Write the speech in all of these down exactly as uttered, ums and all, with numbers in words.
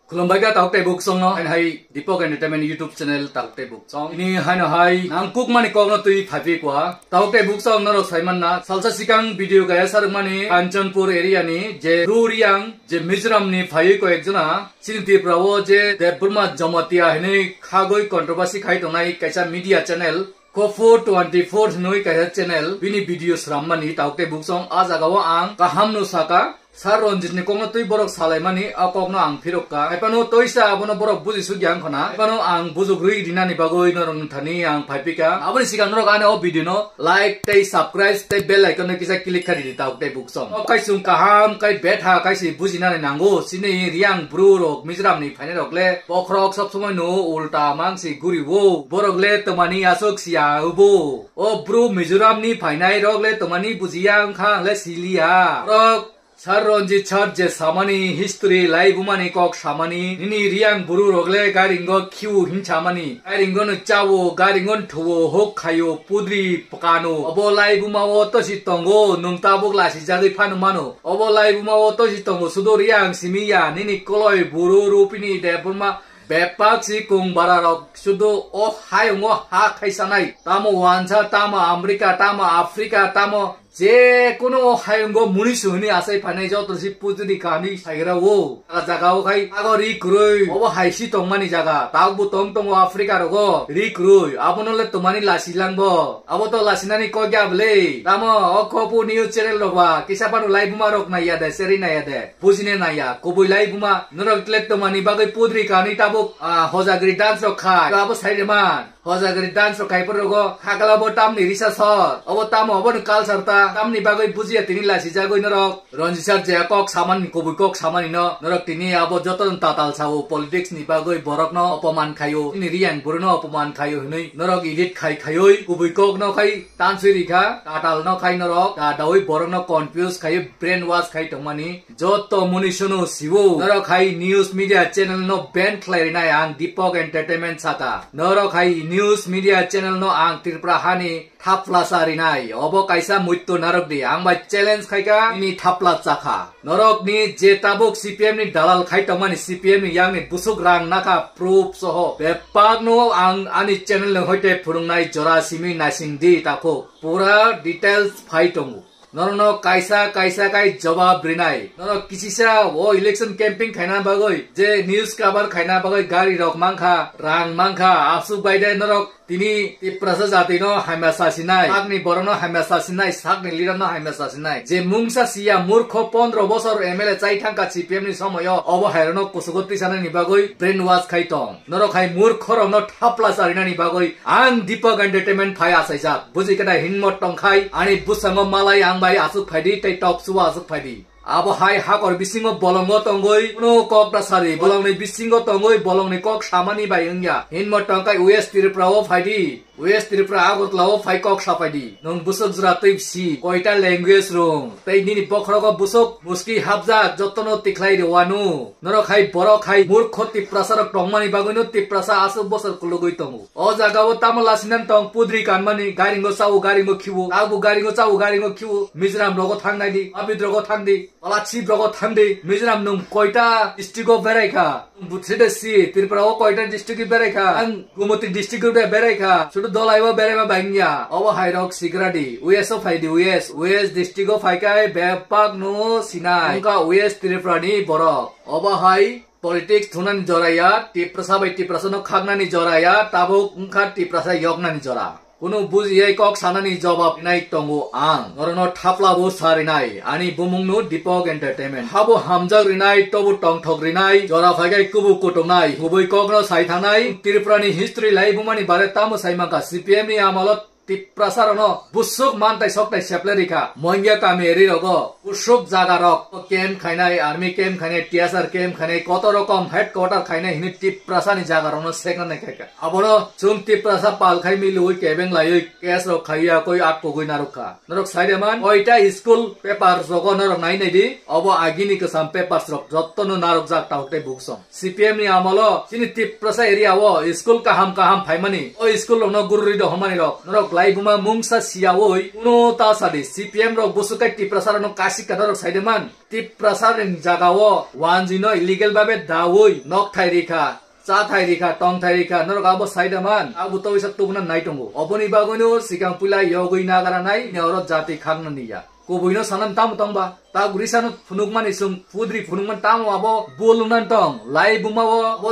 Khulumbai kha takhuk tei buksong no, hai hai Deepak Entertainment YouTube channel takhuk tei buksong. Ini haino hai nangkuk mani kok no twi phaipi kwa. Takhuk tei buksong norok sai manna, salsa sikang video kaya saruk mani Kanchanpur area ni je Bru Reang je Mizoram ni phaiwi ko ekjona chini Tripura o je Debbarma Jamatia hinwi khagwi controversy khai tongnai kaisa media channel. Kofor twenty four hinwi kaisa channel, bini video swrammani takhuk tei buksong. A jagao ang kaham no saka, Sir Ranjit ni kokno twi borok salaimani, a kokno ang phirok ka. Haipano toisa abono borok buji sugya wngkhana. Haipano ang bujuk rwi rinani bagwi norok thani ang phaipika. Aboni sikang norok ani o video no like tei subscribe tei bell icon no kisa click kha ridi takhuk tei buksong. O kaisung kaham kai betha kaisi bujinani nango. Chini Reang Bru rok Mizoram ni phainai rok le bokhorok sob somoi no ulta mangsi guri o. Borok le twmani aswk siya ubo. O Bru Mizoram ni phainai rok le twmani bujiya wngkha ang le siliya. Borok Sir Ranjit Sir je samani history laibumani kok samani nini Reang Bru rok le garingo khiu hinsamani garingo no chao garingo thuo hok khaio pudri kano obo laibuma o tosi tongo nwng tabuk lasi jagwi phano mano obo laibuma o tosi tongo sudo Reang simi ya nini koloi Bru Rupini Debbarma bepak si kung bara rok sudo o hayungo ha khaisanai tamo wansa tamo America tamo Africa tamo je kuno hayungo muni suhini asai phanai joto si pujudi kami saigra o jaga o khai ago ri kroi obo hai si tongmani jaga tak bo tong tongo Africa rogo ri kroi abono le tomani lasi langbo abo to lasinani kok ya bwle tamo o kopu news channel rok ba kisa pano laibuma rok naiya de seri naiya de bujine naiya kubui laibuma norok tle tomani bagwi pudri kani tabuk ah, hojagri dance rok khai abo sai de man Hojagri dance rok kaiphuru rogo, hakala bo tamni risa sor. Obo tamo obo ni culture ta, tamni bagwi bujiya tini lasi jagwi norok. Ranjit sir je kok samani, kubui kok samani no, norok tini abo joto ni tatal sao, politics ni bagwi borok no opoman khaio, tini Reang Bru no opoman khaio hinui, norok edit khai khaioi, kubui kok no khai tansui rikha, tatal no khai norok, da dawi borok no confuse khaio, brainwash khai tongmani. Joto muni sunu siwo. Norok hai news media channel no ban khlai rinai ang Deepak Entertainment saka. Norok hai news media channel no ang Tripura hani thapla sa rinai. Obo kaisa muitu narok di. Ang bai challenge khaika nini thapla chakha. Norok ni je tabuk C P M ni dalal khai tongmani C P M ni yang ni busuk rang nakha proof soho. Bepak no ang ani channel ni hoite phurungnai jora simi naising di takhuk. Pura details phai tongo. Norokno kaisa kaisa kai jawab rinai. Norok kisisa o election camping khaina bagwi je news cover khaina bagwi gari rok mankha, rang mankha, asuk bai de norok tini Tiprasa jati no hamya sasinai, sakni borok no hamya sasinai, sakni leader no hamya sasinai. Je mungsa siya murkho pondro bosor M L A chai thangka C P M ni somoyo obo hairano kusugo tisanani bagwi brainwash khai tong. Norok hai murkho rok no thapla charinani bagwi Ang Deepak Entertainment phai achaijak. Buji khe hinmot tongkhai, ani bwskango malai ang bai aswk phaidi tei talk show o aswk phaidi. Abo hai hakor bisingo bolongo tongwi kuno kok da sari, bolongni bisingo tongwi bolongni kok samani bai wngya. Hinmot tongkhai West Tripura o phaidi. West Tripura Agartala o phai kok sapaidi. Nwng bwswk jora twi bisi, koita language rung, tei nini bokhorogo bwswk muski hapjak, jotono tikhlai rwanu. Norok hai borok hai murkho Tiprasa rok tongmani bagwino Tiprasa aswk bosor kulugwi tongo. O jaga o tamo lasinan tong pudri kanmani garingo chao garingo khiwo, abo garingo chao garingo khiwo, Mizoram rogo thangnaidi, Abid rogo thangdi, Palachip rogo thangdi, Mizoram nwng koita district o beraikha? Buthide si, Tripura o koita district o beraikha? Ang Gumoti district o beraikha, sudu Dolai o beraima bangya, obo hai rok sigradi, West o phaidi West, West district o phaikai bepak no sinai, wngkha West Tripura ni borok, obo hai Politics thunani jora ya, Tiprasa bai Tiprasa no khaknani jora ya, tabuk wngkha Tiprasa yoknani jora. Kunu bujiyai kok sanani jobab rinai tongo ang. Norokno thapla bo sa rinai, ani bumungno Deepak Entertainment. Habo hamjak rinai, tobo tongthok rinai, jora phaikai kubu kutungnai, kubui kokno sai thangnai, Tripurani history lai bumani bare tamo sai mangkha C P M ni amalo Tiprasa rokno busuk mantai soktai seple rikha. Moingya kami eri rogo busuk jaga rok camp khainai, army camp khainai, T S R camp khainai, koto rokom headquarter khainai hini Tiprasa ni jaga rokno sekna nai khaikha. Abono chwng Tiprasa pal khai milwi kebeng laiwi case rok khaiya koi atkogwi narwkha. Norok sai de man, koita school papers rogo norok nai nai di, obo agini kwcham papers rok jotto no narwkjak takhuk tei buksong. C P M ni amolo chini Tiprasa area o school kaham kaham phaimani, o school rokno gururi dohormani rok norok Laibuma mungsa siyawi kuno ta sadi C P M rok busukai Tiprasa rokno kasik kana rok saide man. Tiprasa ring jaga o wanjui no illegal babe dawi nok thai rikha, cha thai rikha, tong thai rikha, norok abo saida man, abo to isa tubuna nai tongo. Oboni bagwi no sikang puila yogwi nagara nai, ne oro jati khangna niya. Kubui no sanam tamo tongba, ta gurisa no phunuk mani sung pudri phunuk man tamo abo bul nan tong, laibuma o, abo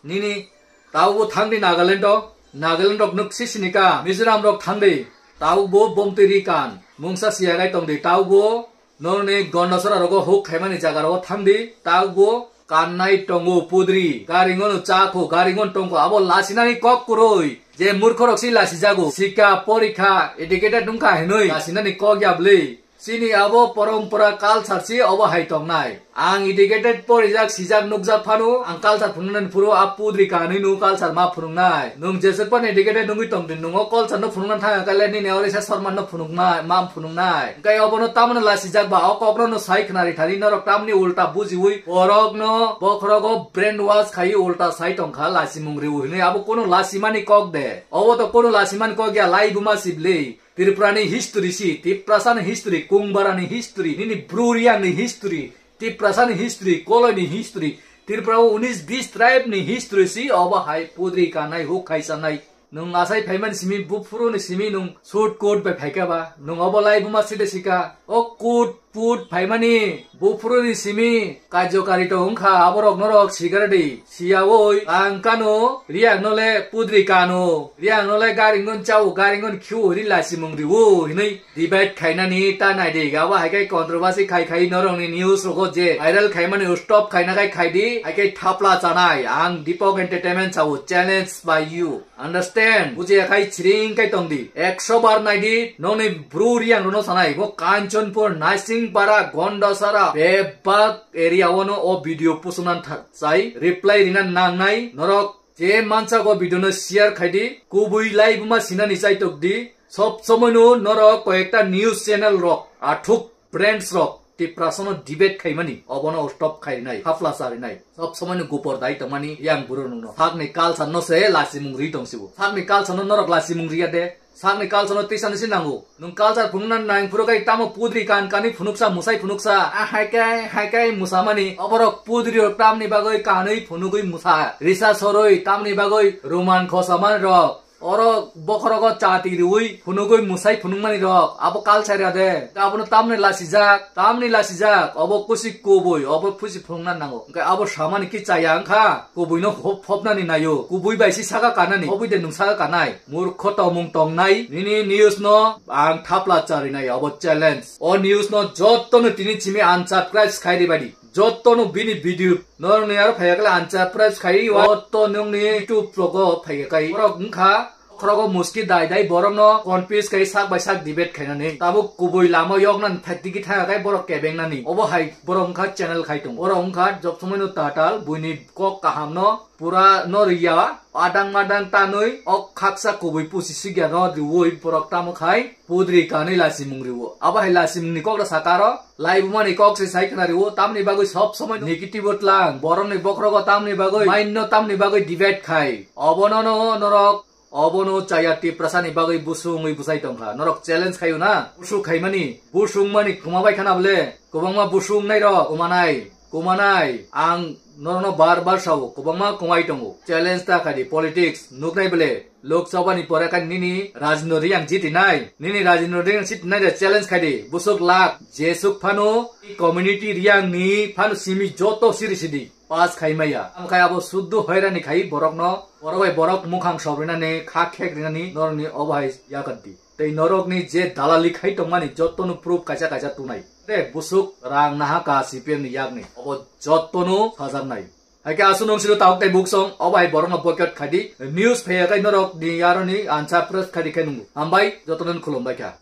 nini, ta abo thangdi Nagaland o, Nagaland rok nuk sisinika, Mizoram rok thangdi, ta abo bomtwi ri kan, mungsa siyagai tongdi, ta abo Norni Gondasora rogo huk khaimani jaga rogo thangdi, ta abo kannai tongo pudri. Garingono chakho, garingon tongkho, abo lasinani kok kuroi. Je murkhorok si lasijago. Sika, porikha, educated wngkha hinoi lasinani kok ya bwlwi. Chini abo porompora culture si obo hai tongnai. Ang educated porijak, sijak, nukjak phano, ang culture phunuknani phuru a pudri kanwi nung culture ma phunuknai. Nung jeswk phano educated nungwi tongdi, nung o culture no phunukna thang kale nini orisa Sarma no phunuknai, ma phunuknai. Hwnkhe obono tamoni lasijak ba, o kokno no sai khwnari thani norok tamni ulta bujiwi borokno bokhorogo brainwash khai ulta sai tongkha lasimung riwi hinwi. Abo kono lasimani kok de. Obo to kono lasimani kok ya, laibuma sibli. Tripurani history si, Tiprasani history, Kungbarani history, nini Bru Reangni history, Tiprasani history, Koloini history, Tripura o unis bis tribe ni history si, obo hai pudri kanai, huk khai sanai. Nung asai phaiman simi, buphuru ni simi nung suit coat bai phaikha ba, nung obo laibuma side sika, o coat put phaimani, buphuru ni simi, kajokari to wngkha, aborok norok sigardi, siyawi, ang kano, Reang no le pudri kano, Reang no le garingon chao, garingon khiu, ri lasimung riwo, hinui, Debate khainani ta naidi, abo hai khe controversy khai khai norokni news rogo je viral khaimani stop khaina khai khaidi, hai khe thapla chanai. Ang Deepak Entertainment sao challenge by you. Understand? Bujiya khai chiring khai tongdi. Ekso bar naidi, noni Bru Reang rono sanai. Bo Kanchanpur, Naisingpara, Gondasara, bebak area ono o video pusunan thak chai. Reply rina nangnai, norok je mansa go video no share khaidi, kubui laibuma sinani chaitok di. Sob somoi no norok koyekta news channel rok, athuk brands rok, Tiprasa no debate khaimani, obono stop khainai, hapla charinai. Sob somoi no gupor dai tongmani yang buru nungno. Sakni culture no se lasimung ri tong sibu. Sakni culture no norok lasimung riya de. Sakni culture no tisa nisi nango. Nung culture phunukna nang phuru kai tamo pudri kan kani phunuksa, musai phunuksa. A hai kai, hai kai musamani. Oborok pudri rok tamni bagoi kanui phunugui musa. Risa soroi tamni bagoi Roman khosaman rok. Oro bokhorogo chati riui phunugui musai phunukmani rok abo culture ya de. Abono tamni lasijak, tamni lasijak, obo kusi kubui, obo pusi phunukna nango. Hwnkhe abo samani ki chaya wngkha, kubui no hop-, hopnani naio. Kubui bai si saka kanani, hobui de nung saka kanai. Murkho tomung tongnai, nini news no ang thapla charinai, obo challenge. O news no joto no tini chimi unsubscribe khai ribadi. Joto no bini video norokni aro phaiya kala unsubscribe khai, o to nungni YouTube rogo phaiya kai. Borok wngkha khorogo muski dai dai borokno confuse kai sak bai sak debate khainani. Tabuk kubui lama yoknan phaitiki thaya kai borok kebengnani. Obo hai borok wngkha channel khai tongo. Borok wngkha job somoi no tatal buini kok kaham no pura no riya. Adang madang tanwi ok khaksa kubui pusi sigya no riwi borok tamo khai pudri kanwi lasimung riwo. Abo hai lasimung ni kok da sakaro. Laibumani kok se sai khna riwo, tamni bagwi sob somoi negative o tlang, borokni bokhrogo tamni bagwi, main no tamni bagwi debate khai. Obono no norok, obono chaya Tiprasani bagwi busungwi bwsai tongkha. Norok challenge khayo na, busuk khaimani, busungmani kwma bai khana bole, kwbangma busung nai rok, kwmanai, kwmanai, ang norokno bar bar sao, kwbangma kwmai tongo. Challenge ta khai di, politics, nuknai bole, Lok Sabha ni pore khe nini Rajendra Reang jitinai. Nini Rajendra Reang jitinai de challenge khai di. Busuk lak, jesuk phano community Reang ni phano simi joto siri sidi pass khai maya. Amkhe abo suddu hoirani khai borok no, borok bai borok mukhang sop rinani, kha khek rinani, norok ni obo hai yakat di. Tei norok ni je dalali khai tongmani joto no proof kaisa kaisa tunai. De busuk rang naha ka C P M ni yak ni. Obo joto no sajaknai. Hai khe aswk nung siro tabuk tei buksong, obo hai borokno boycott khai di. News phaiya khe norok ni aroni unsubscribe khai di khe nungo. Hambai, jotono khulumbai kha.